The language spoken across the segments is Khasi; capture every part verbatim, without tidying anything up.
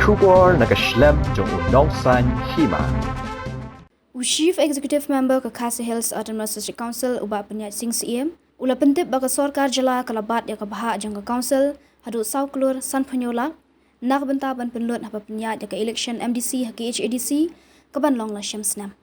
Khubor na ka shlem jong u nongsan hima. U Chief Executive Member ka Khasi Hills Autonomous District Council, u Bah Pynïaid Sing Syiem, u la pyntip ba ka sorkar jylla ka la bat ïa ka bhah jong ka council haduh saw klur sanphew hynñiew lak na ka bynta ban pynlut haba pynïaid ïa ka election M D C ha K H A D C ka ban long la shi snem.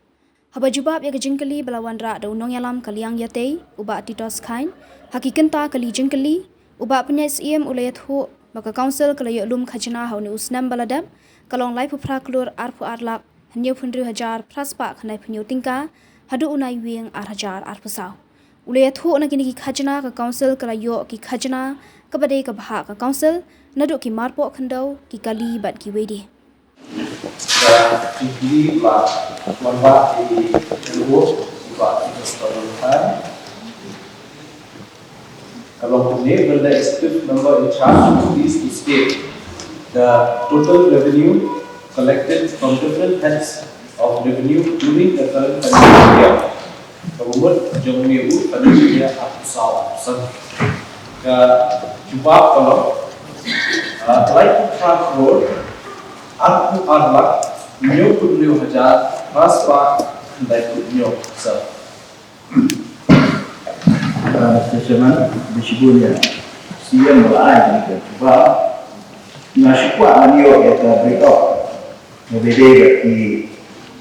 Haba jubab ïa ka jingkylli ba la wanrah da u nongïalam ka liang ïatei, u Bah Titos Chyne, ha ki kynta kali jingkylli, u Bah Pynïaid Syiem u la ïathuh ba ka council ka la ïoh lum khajna ha une u snem ba la dep ka long laiphew phra klur arphew ar lak hynñiewphew hynriew hajar phra spah khyndaiphew hynñiew tyngka haduh u Naiwieng ar hajar arphew saw. U la ïathuh na kine ki khajna ka council ka la ïoh ki khajna kaba dei ka bhah ka council naduh ki marpoh khyndew, ki kali bad kiwei de. Ka jingkylli ba wanrah da i L O, i Bah Titos Chyne, ka long kumne: Will the executive member in charge please to state the total revenue collected from different heads of revenue during the current financial year? Kaba mut jong une u financial year arphew saw arphew san. Ka jubab ka long, ah, laiphew phra klur arphew ar lak hynñiewphew hynriew hajar phra spah khyndaiphew hynñiew, sir. Ah, Mister Chairman, bishibun ïa C M ba la ai ïa ka jubab. Nga shu kwah ban ïoh ïa ka break up. Nga bede bad ki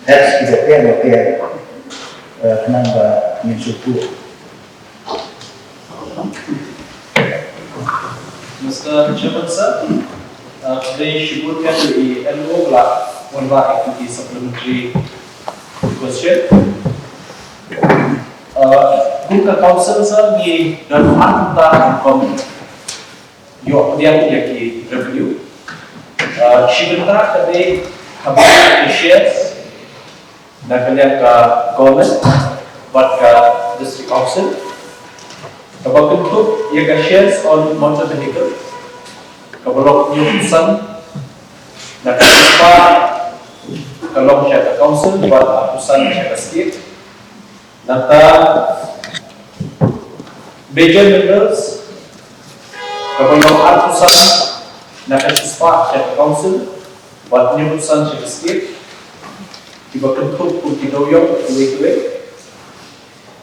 heads kiba pher ba pher, eh, khnang ba ngin sngewthuh. Mister Chairman sir, uh, khublei shibun ïa i L O ba la wanrah ïa ki supplementary question. Uh, kum ka council sir, ngi don ar bynta ban ïoh pdiang ïa ki revenue. Uh, shi bynta ka dei haba ki shares na ka liang ka government bad ka district council. Kaba kynthup ïa ka shares on motor vehicle, kaba long hynñiewphew san na ka spah ka long sha ka council bad arphew san sha ka state. Nangta major minerals, kaba long arphew san na ka shispah sha ka council bad hynñiewphew san sha ka state, kiba kynthup kum ki dewïong kiwei kiwei.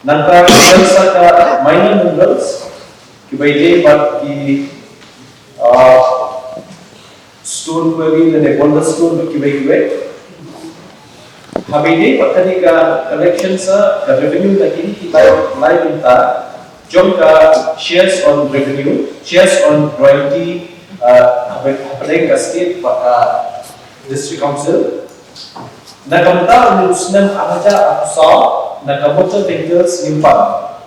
Nangta ka sa ka minor minerals, kiba ïadei bad ki, ah, stone quarry lane boulder stone bad kiwei kiwei. Haba ïadei bad kane ka collection sa ka revenue na kine ki lai, lai bynta jong ka shares on revenue, shares on royalty, ah, hapdeng ka state bad ka district council. Na ka bynta une u snem ar hajar arphew saw, na ka motor vehicles ngim pat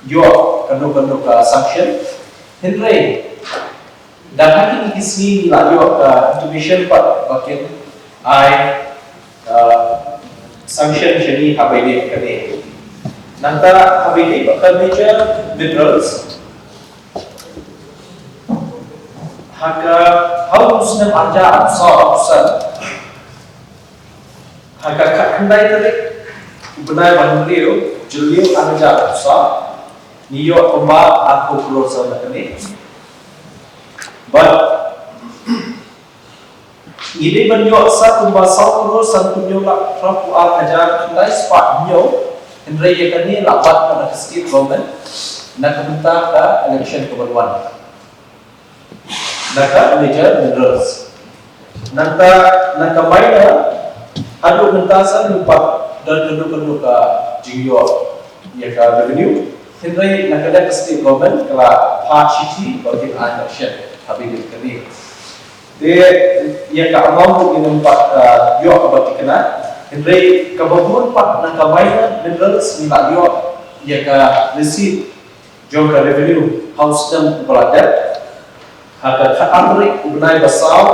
ïoh kano kano ka sanction. Hynrei da ha kine ki sngi ngi la ïoh ka intimation pat ba kin ai, uh, sanction shane haba ïadei kane. Nangta haba ïadei bad ka major minerals, ha ka, ha u snem ar hajar arphew saw arphew san, ha ka khatkhyndai tarik u bnai ba hynriew Jylliew ar hajar arphew saw, ngi ïoh kumba arphew klur sa na kane. Bad ngi dei ban ïoh sa kumba saw klur sanphew hynñiew lak phraphew ar hajar khyndai spah hynñiew, hynrei ïa kane la bat na ka state government na ka bynta ka election ka ban wan. Na ka major minerals. Nangta, na ka minor, haduh mynta sa ngim pat don kano kano ka jingïoh ïa ka revenue. Hynrei na ka liang ka state government ka la phah shithi ba kin ai election haba ïadei kane. Te ïa ka amount ruh ngim pat, uh, ïoh kaba thikna. Hynrei kaba bun pat na ka minor minerals ngi la ïoh ïa ka receipt jong ka revenue ha u snem uba la dep. Ha ka khatar tarik u bnai ba saw,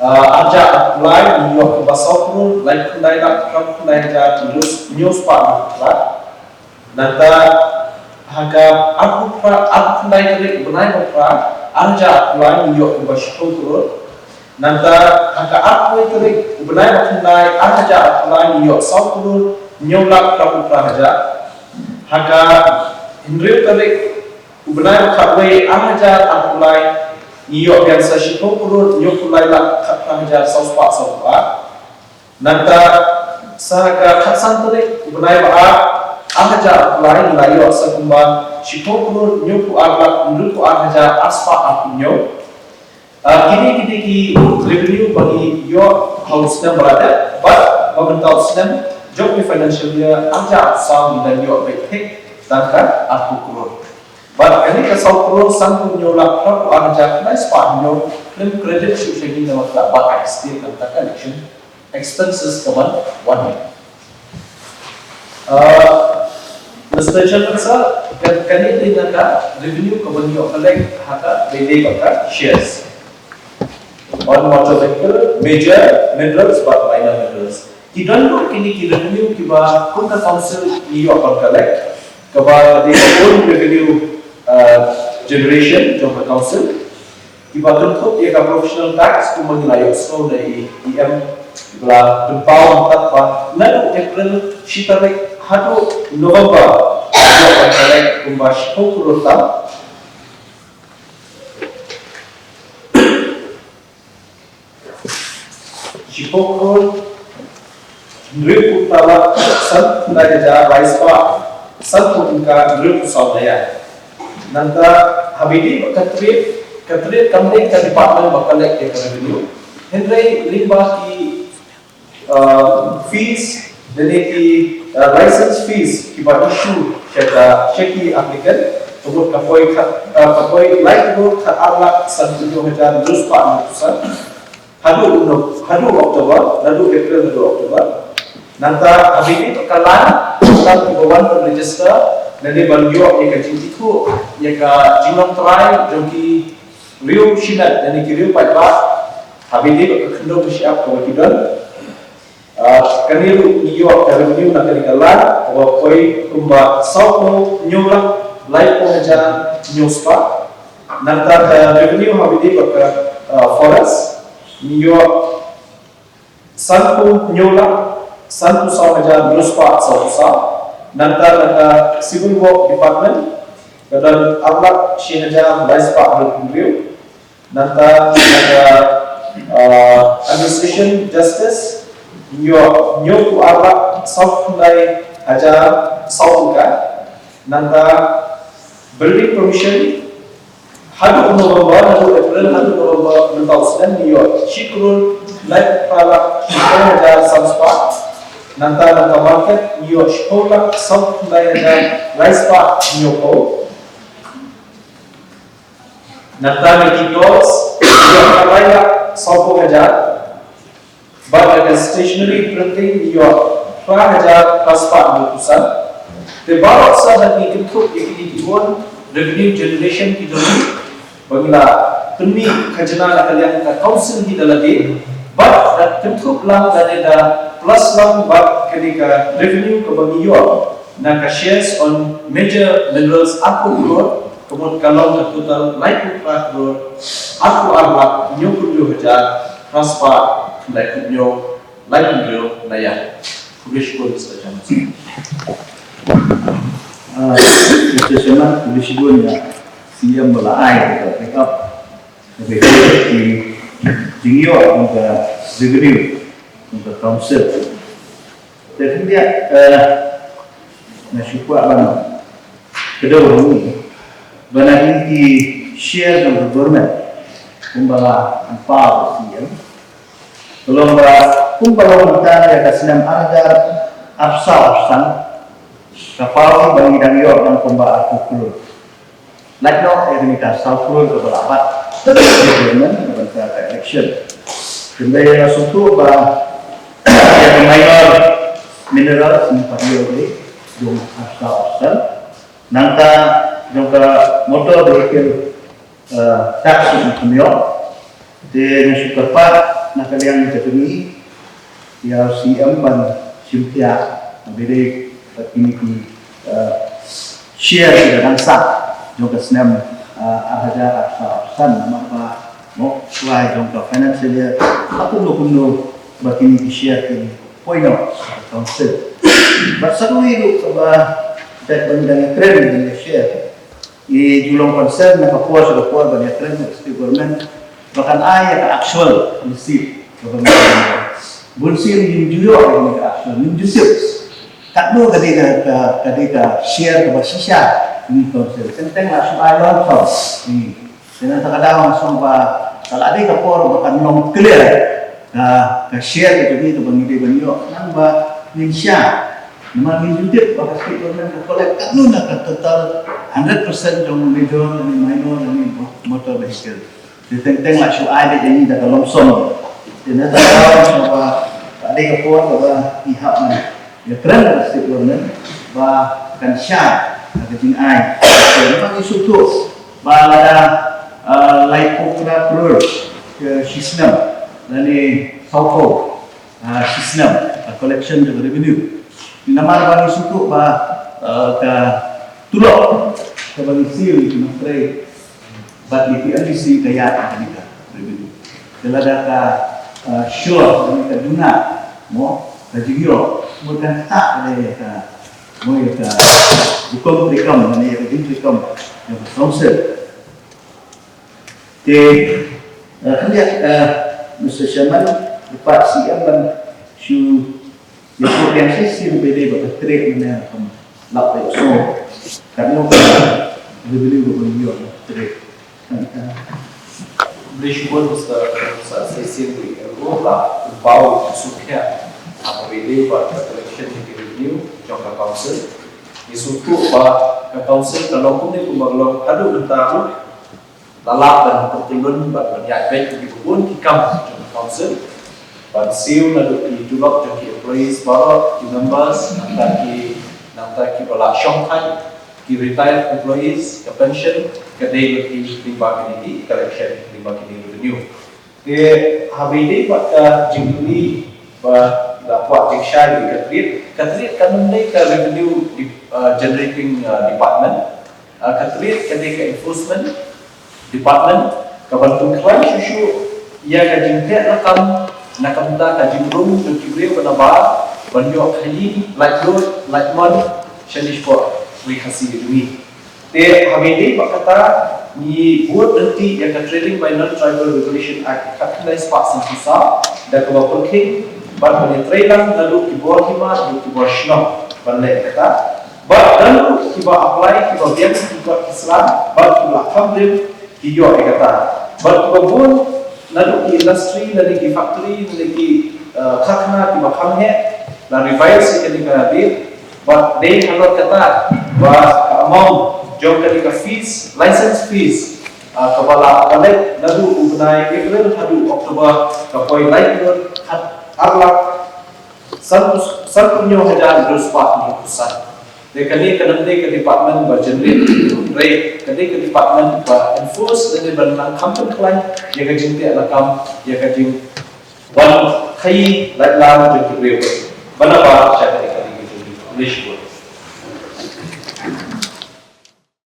ah, ar hajar arphew lai, ngi ïoh kumba saw klur laiphew khyndai lak phraphew khyndai hajar hynñiew spah hynñiewphew phra. Nangta ha ka arphew phra, arphew khyndai tarik u bnai ba phra, ar hajar arphew lai, ngi ïoh kumba shiphew klur. Nangta ha ka arphew wei tarik u bnai ba khyndai, ar hajar arphew lai, ngi ïoh saw klur hynñiew lak phraphew phra hajar. Ha ka hynriew tarik u bnai ba khatwei, ar hajar arphew lai, ngi ïoh biang sa shiphew klur hynñiewphew lai lak khatphra hajar saw spah sawphew ar. Nangta sa ka khatsan tarik u bnai ba ar, ar hajar arphew lai ngi la ïoh sa kumba shiphew klur hynñiewphew ar lak hynriewphew ar hajar ar spah arphew hynñiew. Ah, kine kine ki revenue ba ngi ïoh ha u snem ba la dep bad ba mynta u snem jong ki financial year ar hajar arphew saw ngi dang ïoh beit thik tang ka arphew klur. Bad kane ka saw klur sanphew hynñiew lak phraphew ar hajar khyndai spah hynñiew khlem credit shuh sha ngi namar ka bad ka state nangta ka election expenses ka ban wan. Uh, Mister Chairman Sir, ka, kane dei na ka revenue ka ban ïoh collect ha ka ba ïadei bad ka shares on motor vehicle, major minerals bad minor minerals. Ki don ruh kine ki revenue kiba kum ka council ngi ïoh ban collect, kaba dei ka own revenue, uh, generation jong ka council. Kiba kynthup ïa ka professional tax kumba ngi la ïohsngew na i E M, kiba la pynpaw mynta ba naduh April shi tarik haduh November ngi ïoh ban collect kumba shiphew klur tam. Shiphew klur hynriewphew phra lak sanphew khyndai hajar lai spah sanphew tyngka hynriewphew saw daya. Nangta ha ba ïadei bad ka trade, ka trade kam dei ka department ba collect ïa ka revenue. Hynrei lyngba ki, uh, fees lane ki, uh, license fees kiba issue sha ka, sha ki applicant, ka mut ka poi khat, uh, ka poi lai klur khat ar lak sanphew hynñiew hajar hynriew spah hynñiewphew san. Haduh u Nov-, haduh October, naduh April haduh October. Nangta ha ba ïadei bad ka land, ka land kiba wan ban register, lane ban ïoh ïa ka jingithuh ïa ka jinglong trai jong ki riew shimet lane ki riew paidbah ha ba ïadei bad ka khyndew ka shyiap kaba ki don. Ah, kane ruh ngi ïoh ka revenue na kane ka land kaba poi kumba saw klur hynñiew lak laiphew hajar hynñiew spah. Nangta ka revenue ha ba ïadei bad ka, ah, forest ngi ïoh sanphew hynñiew lak sanphew saw hajar hynriew spah sawphew saw. Nangta na ka civil work department ka don ar lak shi hajar lai spah hynriew. Nangta na ka, ah, administration justice ngi ïoh hynñiewphew ar lak sawphew khyndai hajar saw tyngka. Nangta building permission haduh November, haduh April, haduh November mynta u snem ngi ïoh shi klur laiphew phra lak shiphew hajar san spah. Nangta na ka market ngi ïoh shiphew lak sawphew khyndai hajar lai spah hynñiewphew. Nangta na ki tolls ngi ïoh khatlai lak sawphew hajar. Bad na ka stationery printing ngi ïoh phra hajar phra spah hynñiewphew san. Te baroh sa da ngi kynthup ïa kine ki bun revenue generation ki jong ngi ba ngi la pynmih khajna na ka liang ka council hi da lade. Bad da kynthup lang lane da plus lang bad kane ka revenue kaba ngi ïoh na ka shares on major minerals arphew klur, ka mut ka long ka total laiphew phra klur arphew ar lak hynñiewphew hynñiew hajar phra spah khyndai phew hynñiew, laiphew hynriew naya. Khublei shibun Mister Chairman. Ah, Mister Chairman, khublei shibun ïa C M ba la ai ka break up. Ka break up ki jingïoh jong ka revenue jong ka council. Te khyndiat, eh, nga shu kwah ban kdew hangne ba na kine ki share jong ka government kumba la pynpaw da u C M. Ka long ba kumba long mynta ïa ka snem ar hajar arphew saw arphew san, ka paw ba ngi dang ïoh dang kumba arphew klur. Lait noh ïa kane ka saw klur kaba la bat. Government kaba mynta ka election. Hynrei nga sngewthuh ba ïa ka minor minerals ngi pat ïoh dei jong arphew saw arphew san. Nangta jong ka motor vehicle, eh, tax ngi pynïoh. Te nga shu kyrpad na ka liang ka jong ngi ïa u C M ban shim thiah na ba ïadei bad kine ki, eh, share kiba dang sah jong ka snem, eh, ar hajar arphew saw arphew san namar ba mo kwai jong ka financial year ha kumno kumno ba kine ki share ki poi noh ha ka council. Bad sa kawei ruh kaba dei ban dang kren ban share. i ju long concern na ka por sha ka por ban ïakren bad state government ba kan ai ïa ka actual receipt kaba ngi, bun sien ngim ju ïoh ïa ka actual, ngim ju tip katno ka dei ka, ka, ka dei ka share kaba shisha ngi council. Teng teng la shu ai long thong. Te na kata ka daw nga sngew ba ka la dei ka por ba kan long clear ka, ka share ka jong ngi kaba ngi dei ban ïoh, khnang ba ngin shah. Namar ngin ju tip ba ka state government ka collect katno na ka total hundred percent jong major lane minor lane motor vehicle. Te teng teng la shu ai da ïa ngi da ka lump sum. Te na kata ka daw nga sngew ba ka dei ka por kaba ngi hap ban ïakren bad ka state government ba kan shah ka jingai. Te namar ngi sngewthuh ba lada, eh, laiphew phra klur shi snem lane sawphew, eh, shi snem, eh, collection jong revenue. Namar ba ngi sngewthuh ba, eh, ka tulop kaba ngi siew ïa ki nongtrei bad ïa ki M D C ka ïaid ha kane ka revenue. Te lada ka, eh, sure, ka duna, mo, ka jingïoh, mo, kan ktah ïa ka, mo, ïa ka rukom treikam, ïa ka jingtreikam jong ka council. Te, eh, khyndiat, eh, Mister Chairman, u pat C M ban shu ïathuh biang shisien ba dei ba ka trade mynne kam lap ba song. Katno ka revenue ba ban ïoh trade. Khlem shibun Mister Professor, shisien ba ïoh la pynpaw shuh ïa ka ba dei ba ka collection ïa ka revenue jong ka council. Ngi sngewthuh ba ka council ka long kumne kumba ka long haduh mynta ruh. La lah ban pyntyllun bad ban ïaid beit ïa kiba bun ki kam jong ka council. Ban siew naduh ki tulop jong ki employees baroh, ki members, nangta ki, nangta kiba la shong thait, ki retired employees, ka pension, ka dei bad ki lyngba kine ki collection, lyngba kine revenue. Te haba ïadei bad ka jingkylli ba la kwah jingshai ïa ka trade, ka trade kam dei ka revenue de-, uh, generating, uh, department. Ah, ka trade ka dei ka enforcement department, kaban pynkhlaiñ shuh shuh ïa ka jingteh lakam na ka bynta ka jingrung jong ki briew ba nabar ban ïoh khaïi laitluid laitmon sha lishkoh Ri Khasi jong ngi. Te haba ïadei bad kata ngi bud lynti ïa ka Trading by Non-Tribal Regulation Act khatkhyndai spah sanphew saw da kaba pyrkhing bad ban ïatreilang naduh ki bor hima haduh ki bor shnong ban leh kata. Bad naduh kiba apply kiba biang ki kot ki sla bad kiba la kham rim ki ïoh ïa kata. Bad kiba bun naduh ki industry lane ki factory lane ki, eh, karkhana kiba kham heh la revise ïa kane ka bill. Bad dei halor kata ba ka amount jong kane ka fees, license fees, eh, kaba la collect naduh u bnai April haduh October ka poi lai klur ar lak sanphew hynñiew hajar hynriew spah hynñiewphew san. Te kane kam dei ka department ba generate, hynrei ka dei ka department ba enforce lane ban nang kham pynkhlaiñ ïa ka jingteh lakam, ïa ka jingwan khaïi laitluid jong ki briew ba nabar sha kane ka ri ka jong ngi. Khublei shibun.